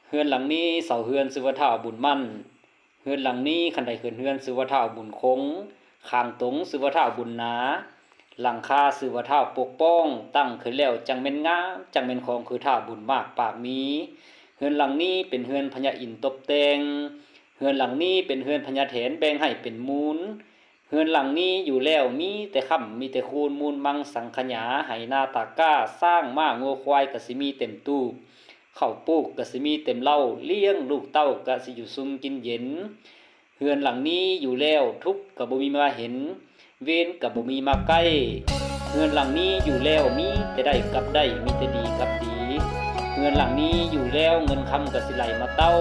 ເຮືອນຫຼັງນີ້ເສົາເຮືອນຊື່ວ່າທ້າວບຸນໝັ້ນ. ເຮືອນຫຼັງນີ້ຄັນໄດເຮືອນເຮືອນຊື່ວ່າທ້າວບຸນຄົງ. ຂ້າງຕົງຊື່ວ່າທ້າວບຸນນາ. ຫຼັງຄາຊື່ວ່າທ້າວປົກປ້ອງ. ຕັ້ງຂຶ້ນແລ້ວຈັ່ງແມ່ນງາມ, ຈັ່ງແມ່ນຂອງຄືທ້າວບຸນມາກປາກມີ. ເຮືອນຫຼັງນີ້ເປັນເຮືອນພະຍາອິນຕົບແຕ່ງ. ເຮືອນຫຼັງນີ້ເປັນເຮືອນພະຍາແຖນແບ່ງໃຫ້ເປັນມູນ. ເຮືອນຫຼັງນີ້ຢູ່ແລ້ວມີແຕ່ຄ້ຳ ມີແຕ່ຄູນ, ມູນມັງສັງຂະຫຍາ, ໄຮ່ນາຕາກ້າ, ຊ້າງມ້າງົວຄວາຍກໍຊິມີເຕັມຕູບ, ເຂົ້າປູກກໍຊິມີເຕັມເລົ້າ, ລ້ຽງລູກເຕົ້າກໍຊິຢູ່ຊຸ່ມກິນເຢັນ. ເຮືອນຫຼັງນີ້ຢູ່ແລ້ວທຸກກໍບໍ່ມີມາເຫັນ, ເວນກໍບໍ່ມີມາໃກ້. ເຮືອນຫຼັງນີ້ຢູ່ແລ້ວມີແຕ່ໄດ້ກັບໄດ້, ມີແຕ່ດີກັບດີ. ເຮືອນຫຼັງນີ້ຢູ່ແລ້ວເງິນຄຳກໍຊິໄຫຼມາເຕົ້າ,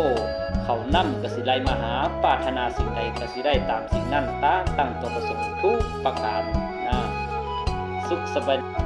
ເຂົ້ານ້ຳກໍຊິໄຫຼມາຫາ, ປາດຖະໜາສິ່ງໃດກໍຊິໄດ້ຕາມສິ່ງນັ້ນ, ຕາມຕັ້ງຕົວປະສົງທຸກປະການນາ. ສຸກສະບາຍ